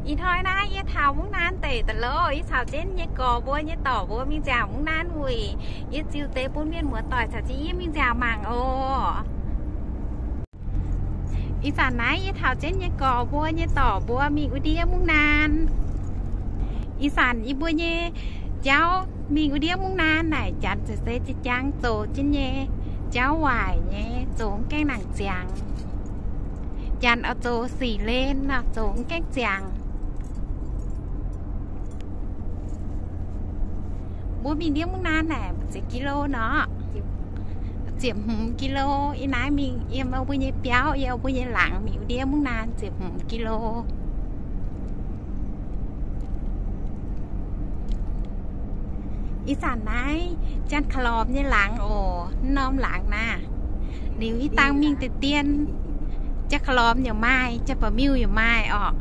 Ih hnoi naaiv yie taux Mungv Naan deic daaih loh, yie caux jienv nyei gorx mbuo nyei dorc mbuo mingh nziaauc Mungv Naan wuic. Yie ziux deix bun mienh muoz-doic caux jienv yie mingh nziaauc mangc oc. Ih zanc naaiv yie taux jienv nyei gorx mbuo nyei dorc mbuo mingh wuov ndiev Mungv Naan. Ih zanc yie mbuo nyei jauv mingh wuov ndiev Mungv Naan naaic, janx ziouc se ziex jaang zoux jienv nyei jauv waaic nyei, zoux mv gaengh nangc ziangx. Janx oix zoux sic len nor, zoux mv gaengh ziangx. Mbuo mingh ndiev Mungv Naan naaic ziex kilo nor, ziepc hmz kilo. Ih naaiv mingh yiem mbuo nyei biauv, yiem mbuo nyei laangz mingh ndiev Mungv Naan ziepc hmz kilo. Ih zanc naaiv Janx-Ka'lormx nyei laangz oc, norm laangz naaiv. Liuz ih dangh mingh deix dien, Janx-Ka'lormx yaac maaih, Janx-Ba'miuh yaac maaih orqc.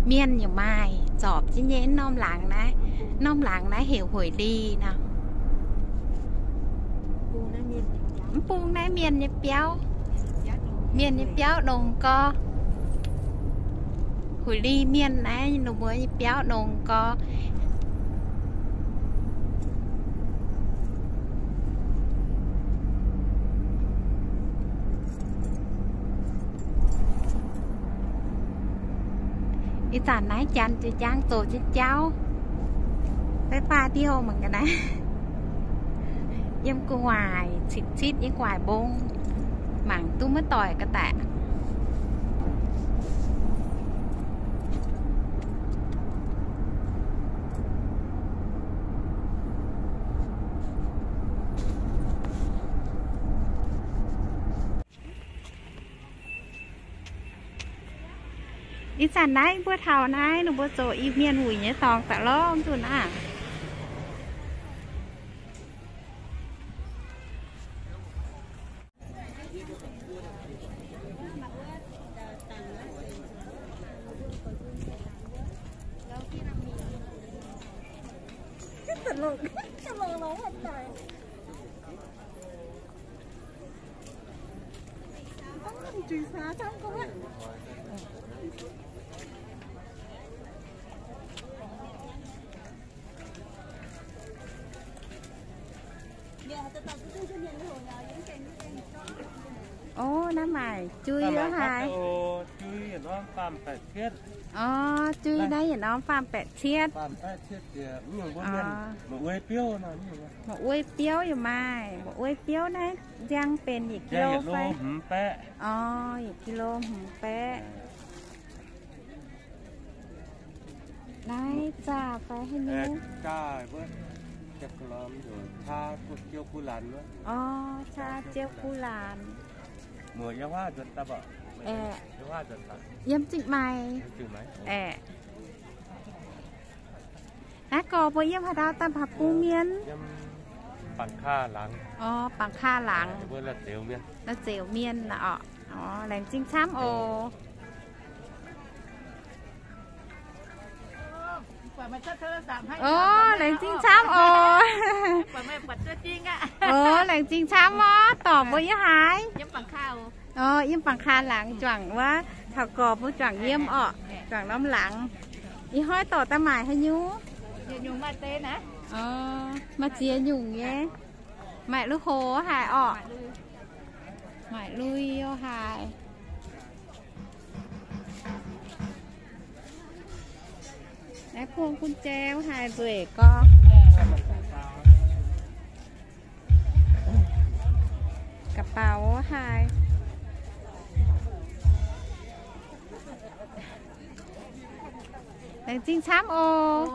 Mienh yaac maaih, zorpc jienv nyei norm laangz naaiv. Norm laangz naaiv heuc Hueic Li nor. Mv bung naaiv mienh nyei biauv, mienh nyei biauv nongx gorx. Hueic Li mienh naaiv ninh mbuo nyei biauv nongx gorx. Ih zanc naaiv janx ziex jaang zoux jienv jauv. Baaix baaix diuh mangc gaax naaiv. Yiem gu'nguaaic citv-citv nyei gu'nguaaic mbong, mangc duqv maiv doic ga'daic. Ih zanc naaiv mbuo taux naaiv, ninh mbuo zoux Iu-Mienh wuic nyei dorngx daaih lorqc, mv zuqc naaiv. Ov, naaiv maaic jui haaix? Ov, jui naaiv yietc norm faam baeqc cietv. Muoc uei biouv yaac maaih. Muoc uei biouv naaiv nziang benx yietc kilo fai? Ov, yietc kilo hmz baeqv. Naaiv zaah fai haaix nyungc? Ov, caa jiou kuv laanc. Aeqv, yiem zingh maaiz. Aeqv. Naaiv gorx mbuo yiem haaix ndau daaih bung mienh? Ov, Bangc Kaa Laangz. La'zeux mienh aqv orqc. Ov, laengz zingh camv oc. Ov, laengz zingh camv oc. Ov, laengz zingh camv orqc. Dorc mbuo yiem haaix? Ov, yiem Bangc Kaa Laangz juangc wuov, taux gorx mbuo juangc yiem orqc, juangc norm laangz. Ih hnoi dorc daaih maaic haaix nyungc? Ov, maaih ziex nyungc nyei. Maaic lui-houx haaix orqc? Maaic lui-houx haaix? Naaiv พวงกุญแจ haaix nzueic gorx. กระเป๋า haaix. Laengz zingh camv oc.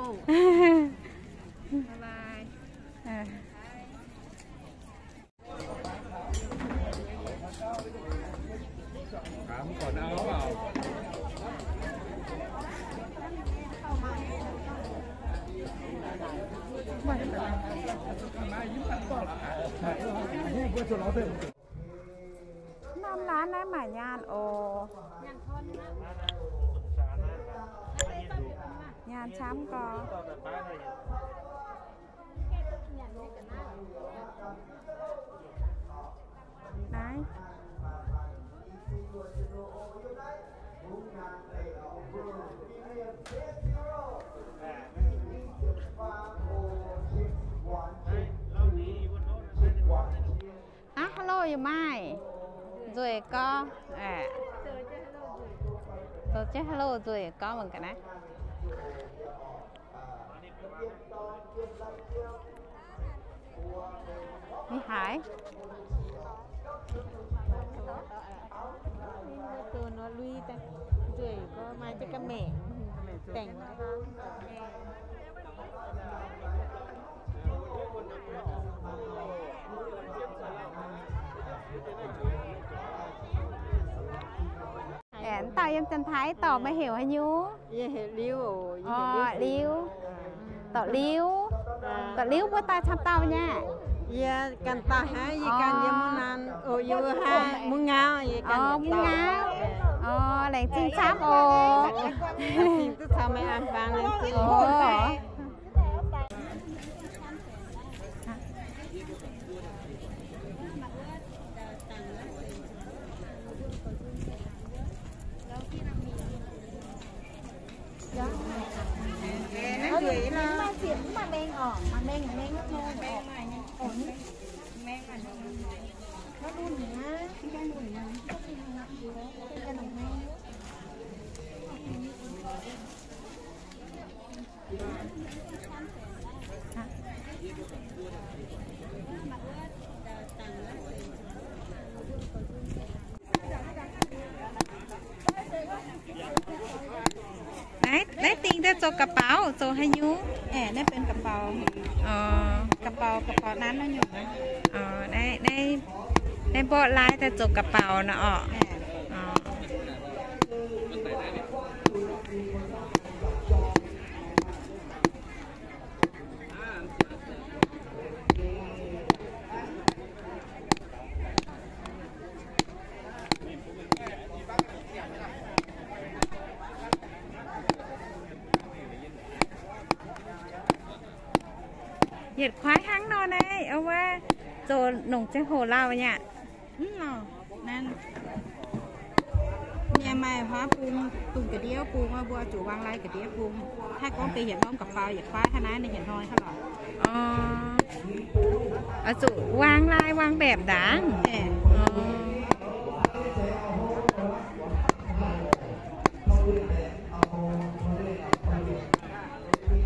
Norm laanh naaiv maaic nyaanh oc. Nyaanh camv gorx. Naaiv. Aav, hello, yie maaih nzueic gorx, zoux jienv hello nzueic gorx mangc gaax naaiv. Ninh haaix? Ninh mbuo zoux nor lui daaih, nzueic gorx maaih jienv ga'maeqc, baengc. Aengx dauh yiem Janx-Taiv dorc, meih heuc haaix nyungc? Yie heuc Liuz. Orv, Liuz. Dorc Liuz. Dorc Liuz mbuo daaih camv dauh nyei? Yie ganh daaih hnangv, yie ganh yiem Mungv Naanh. Orv, yie hnangv Mungv Ngauv, yie ganh. Orv, Mungv Ngauv. Orv, laengz zingh camv oc. Laengz zingh duqv caux meih an fangx, laengz zingh. Orv. Naaiv, naaiv dingh daaih zoux ga'baux, zoux haaix nyungc? Aeqv, naaiv benx ga'baux. Orv, ga'baux, ga'baux nanv naaiv nyungc. Orv, naaiv, naaiv mborqv laai daaih zoux ga'baux nor orqc. Orv. Yietc kuaaiv hnangv nor naaiv, wuov zoux nongc ziangh hoc lauh nyei aqv. Mv lauh, naaiv maaih huaav bung, dongh ga'ndiev bung, mbuo zuqc wangx lai ga'ndiev bung. Haih gorngv benx yietc norm ga'faux yietc kuaaiv hnangv naaiv, ninh yietc hnoi hnangv lorqc. Oix zuqc wangx lai wangx mbaeqc ndaangc.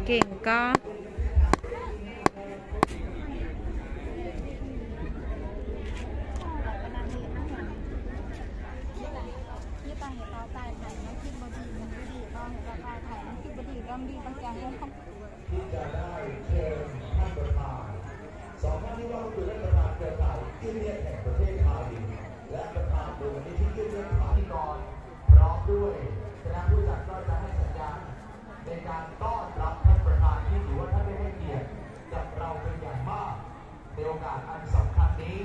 Gengh gorngv.ที่จะได้เชิญท่านประธาน สองท่านนี้ว่าก็คือท่านประธานเครือข่ายอินเดียแห่งประเทศไทย และประธานมูลนิธิอินเดียไทย พร้อมด้วยคณะผู้จัดก็จะให้สัญญาณในการต้อนรับท่านประธานที่ถือว่าท่านได้ให้เกียรติกับเราเป็นอย่างมากในโอกาสอันสำคัญนี้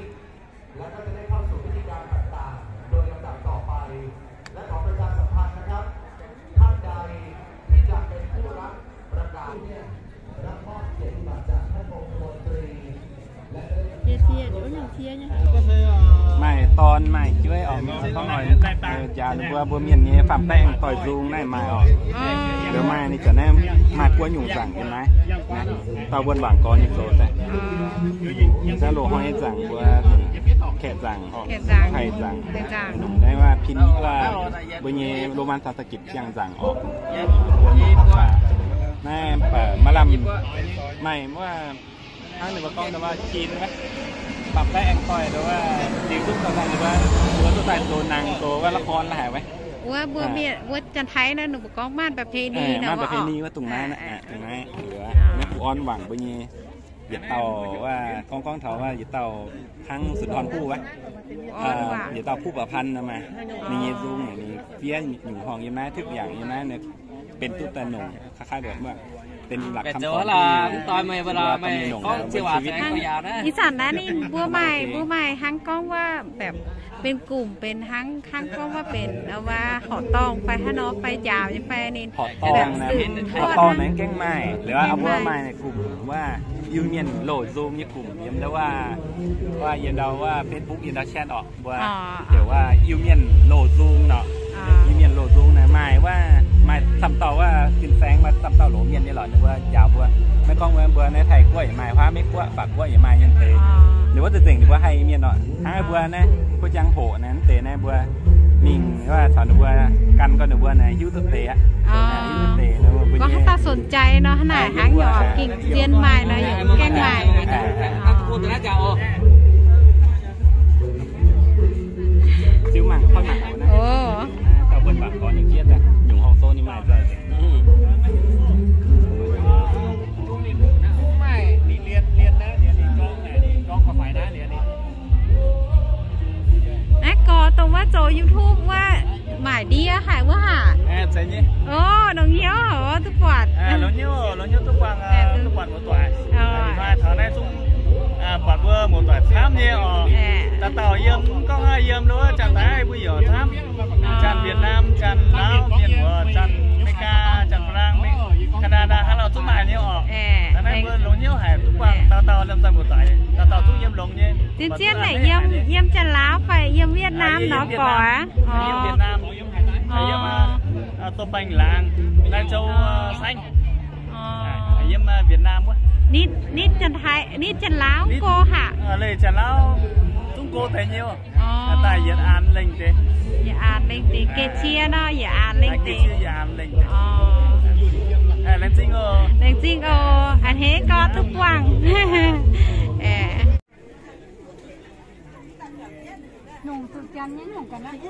และก็จะได้เข้าสู่พิธีการต่างๆ โดยลำดับต่อไป และขอประชาสัมพันธ์นะครับ ท่านใดที่จะเป็นผู้รับประกาศเนี่ย รับมอบเกียรติบัตรจากท่านองคมนตรี และจะได้ Maaih dorn maaih jueiv oc, gorngv oix njaaux mbuo, mbuo mienh nyei faam-baeqv doix-nzung naaiv maaih oc. Liuz maaih ninh zanc naaiv maaih buo nyungc nzaangc yiem naaiv. Dauh wuonh wangc gorx nyei zoux daaih. Zanc loz-hnoi nyei nzaangc mbuo, kaeqv nzaangc, haic nzaangc, nongc naaiv waac pin waac mbuo nyei Roman Sanskrit siang nzaangc oc. Naaiv baac maaih lamh maaih wuov hnangv ninh mbuo gorngv wuov jin wuov, faam-baeqv aengx doic wuov, liuz duqv daaih, mbuo duqv daaih zoux nangc zoux wuov ละคร la'haic wuov. Wuov mbuo mienh, wuov Janx-Taiv naaiv ninh mbuo gorngv maanh ประเพณี nor, maanh ประเพณี wuov dongh naaiv, dongh naaiv, naaiv kuv orn wangc mbuo nyei yietc dauh wuov, gorngv gorngv taux wuov yietc dauh hnangv สุนทรภู่ wuov, yietc dauh ผู้ประพันธ์ nor maah, ninh nyei nzung ninh fiev nyungc horngh yiem naaiv, ทุกอย่าง yiem naaiv, benx duqv daaih nongc คล้ายๆ แบบว่าเป็นหลักคำสอนที่ Ih zanc naaiv ninh mbuo maaih, mbuo maaih hnangv gorngv wuov แบบ benx gomh benx hnangv, hnangv gorngv wuov benx wuov horqc dorngh fai hnangv nor fai njaaux nyei fai ninh horqc dorngh naaiv, horqc dorngh naaiv gengh maaih, liuz wuov mbuo maaih gomh wuov Iu-Mienh loz-nzung nyei gomh yiem ndau wuov, yiem ndau wuov Facebook yiem ndau แชท orqc, mbuo heuc wuov Iu-Mienh loz-nzung nor. Iu-Mienh loz-nzung naaiv maaih wuov Maaih camv dauh wuov fin-saeng, maaih camv dauh loz mienh nyei lorqc, ninh mbuo njaaux mbuo. Maiv gorngv mbuo naaiv Taiv-Guoqv yaac maaih, Huaav Meiv-Guoqv, Faac-Guoqv yaac maaih nyei deix. Ninh wuov zengc zengc ninh mbuo haih mienh orqc. Hnangv mbuo naaiv, Kuv Jang Hoqc naaiv deix naaiv mbuo mingh caux ninh mbuo gan gorn ninh mbuo naaic hiuv duqv deix aqv. Hiuv duqv deix nor mbuo gorngv haaix dauh สนใจ nor hnangv naaic hnangv yaac gengh zien maaih nor yaac gaengh maaih. Ziux mangc, koi mangc naaiv. Dauh mbuo mangc gorx ninh fiev daaih, nyungc horngh sou ninh maaih nzunc. Naaiv gorx dongh wuov zoux YouTube wuov maaic ndie haic wuov haac. Oc, longx hnyouv oc, duqv buatc. Longx hnyouv, longx hnyouv duqv buangh, duqv buatc muoz-doic. Ih hnoi taux naaiv zungv buatc mbuo muoz-doic camv nyei oc. Dauh dauh yiem, gorngv yiem wuov janx-taiv mbuo yaac camv. Janx-Vietnam, janx-Laauv, mienh muoz, janx-Meigaa, janx-Faa^lang, Canada, haaix lauh zungv maaih nyei oc. Taux naaiv mbuo longx hnyouv haic duqv buangh dauh dauh liemh zeih muoz-doic, dauh dauh zungv yiem longx nyei. Zien zien naaic yiem, yiem janx-Laauv fai yiem Vietnam nor gorx aqv? Yiem Vietnam, yiem Tô Panh Laang, Lai Châu, Saengv. Yiem Vietnam wuov. Nitv janx-Taiv, nitv janx-Laauv go haic. Leih janx-Laauv zungv go deix nyei. Daaih yietc aanx lengh deix. Yietc aanx lengh deix, geh cie nor yietc aanx lengh deix. Laengz zingh oc. Laengz zingh oc. A'hneiv gorngv duqv buangh. Nyungc zuqc janx nyei nyungc ga'naaiv,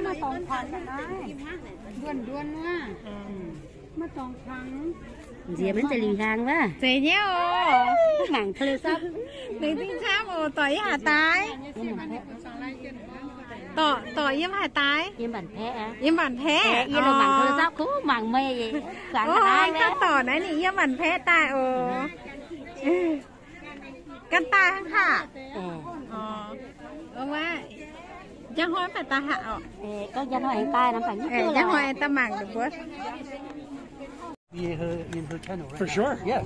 maiv dorngx kuangx ga'naaiv. Nduonx nduonx wuov. Maiv dorngx kuangx. Nziex maiv zeiz liuz hnyangx wuov. Zeiz nyei oc. Mangc โทรศัพท์. Laengz zingh camv oc, dorc yiem haaix daaih? Dorc, dorc yiem haaix daaih? Yiem Mbanj Paeqv. Yiem Mbanj Paeqv. Yie mangc โทรศัพท์ kuv mangc meih. Gorngv dorc naaiv ninh yiem Mbanj Paeqv daaih oc. Ganh daaih hnangv haac. Njang hnoi mv baac daaih haac oc. Njang hnoi aengx daaih mangc duqv mbuo. For sure. Yeah.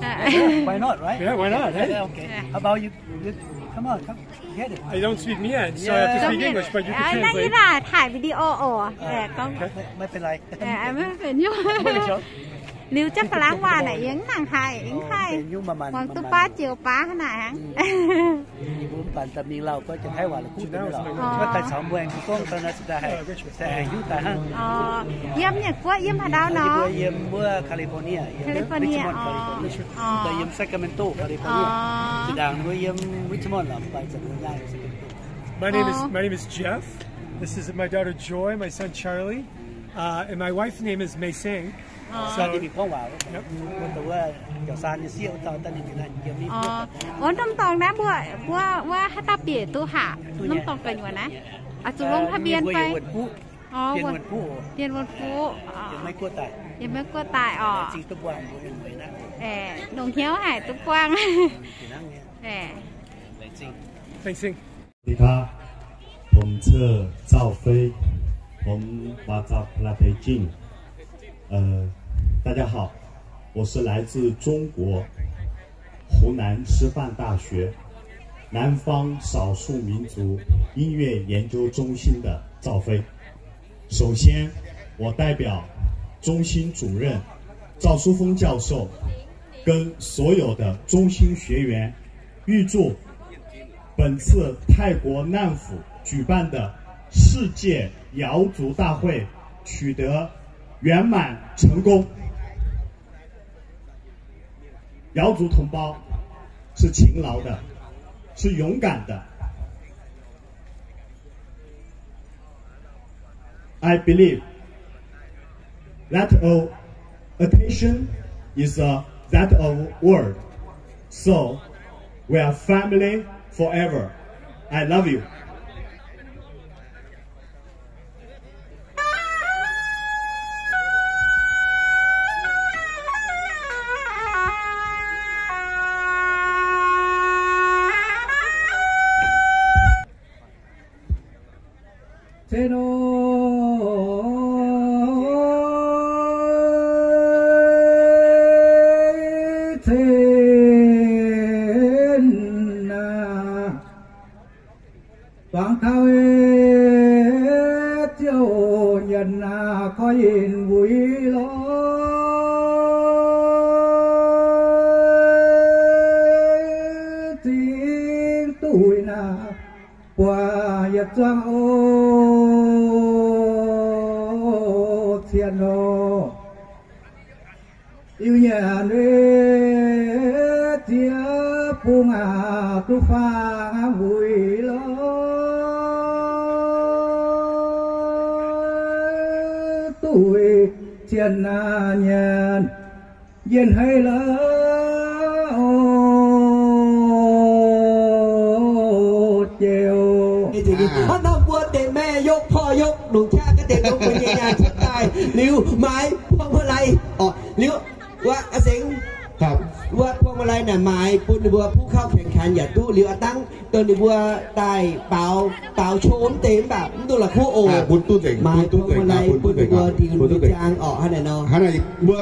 Why not, right? Yeah, why not, eh? Okay. How about you? You come on, come. Get it. I don't speak Mien, so I have to speak English, but you can translate. ไอ้นั่นนี่ล่ะ ถ่ายวิดีโอ oc. ไม่เป็นไร Liuz jaav Faa^lang waac naaic yie mv nangc haic, yie mv haih. Muangx duqv baav jiex baav hnangv naaic hnangv. Mbuo mv baac daaih mingh lauh gorngv janx-taiv waac la'kuqv deix lorqc. Mv baac daaih caux mbuo aengx gorngv daaih naaiv se daaih haih hiuv daaih hnangv. Yiem Mienh guoqv yiem haaix ndau nor? Mbuo yiem wuov California, California, Richmond, California. Daaih yiem Sacramento, California. Zinh ndaangc mbuo yiem Richmond lorqc, mv baac zanc mbuo nyaai Sacramento. My name is, my name is Jeff. This is my daughter Joy, my son Charlie, uh, and my wife's name is Mei Sing. Wuov dauh wuov jauv saan nyei sieqv wuov dauh daaih ninh mingh naaiv yiem mingh. Wuov norm dorngx naaiv mbuo, mbuo, mbuo haaix dauh bieqc duqv haac? Norm dorngx gu'nyuoz naaiv. Zuqc longc ทะเบียน fai? Bienh Wuonh Fuqv. Bienh Wuonh Fuqv. Yiem Meiv Guoqv daaih. Yiem Meiv Guoqv daaih oc. Longc hnyouv haic duqv buangh. สวัสดีครับ ผมชื่อเจ้าเฟ้ย ผมมาจากประเทศจีน เอ่อ 大家好，我是来自中国湖南师范大学南方少数民族音乐研究中心的赵飞。首先，我代表中心主任赵淑峰教授跟所有的中心学员 预祝本次泰国难府举办的世界瑶族大会取得圆满成功。瑶族同胞是勤劳的，是勇敢的。 I believe that of attention is a, that of word. So we are family forever. I love you. Yietc zuangx o, cien nor, Iu nyanc ziex bung aac, duqv faang wuic lorz duih cien nyanc, njien-hneiv lorz o, jiex. Hnangv nor mbuo deix maeqv yopv porv yopv longc qaqv ga'deix longx mbuo nyei nyaanh cuotv daaih liuz maaiz พวงมาลัย orqc. Liuz wuov a'sengx, wuov พวงมาลัย naaic maaiz bun ninh mbuo ผู้เข้าแข่งขัน yaac duqv. Liuz a'dangv dongh ninh mbuo daaih baaux, baaux โชว์ mv deix mv baac mv duqv la'kuqv oc. Maaiz พวงมาลัย bun ninh mbuo ndiux ninh mbuo jaang orqc. Hnangv naaic nor, mbuo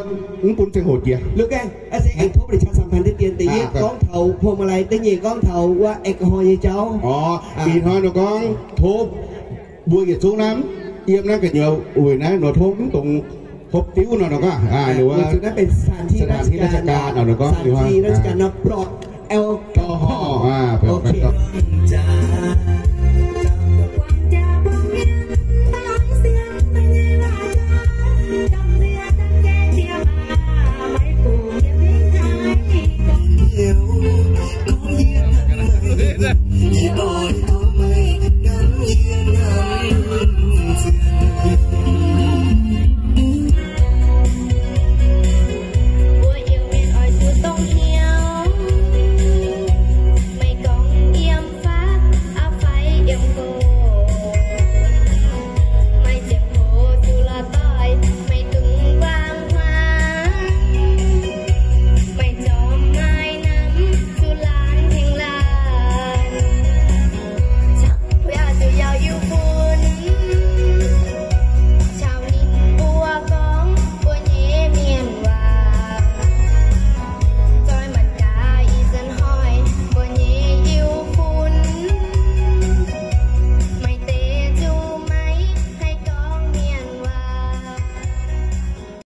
mv bun ziangh hoc jiex. Liuz gaengh a'sengx aengx tov ประชาสัมพันธ์ deix dien da'yietv gorngv taux พวงมาลัย, da'nyeic gorngv taux wuov แอลกอฮอล์ nyei jauv. Orqc, ih hnoi nor gorngv tov mbuo yietc zungv naaiv, yiem naaiv gu'nyuoz weic naaiv nor tov mv dungx hopv diuv nor, nor gorngv สถานที่ราชการ nor gorngv สถานที่ราชการ nor ปลอดแอลกอฮอล์.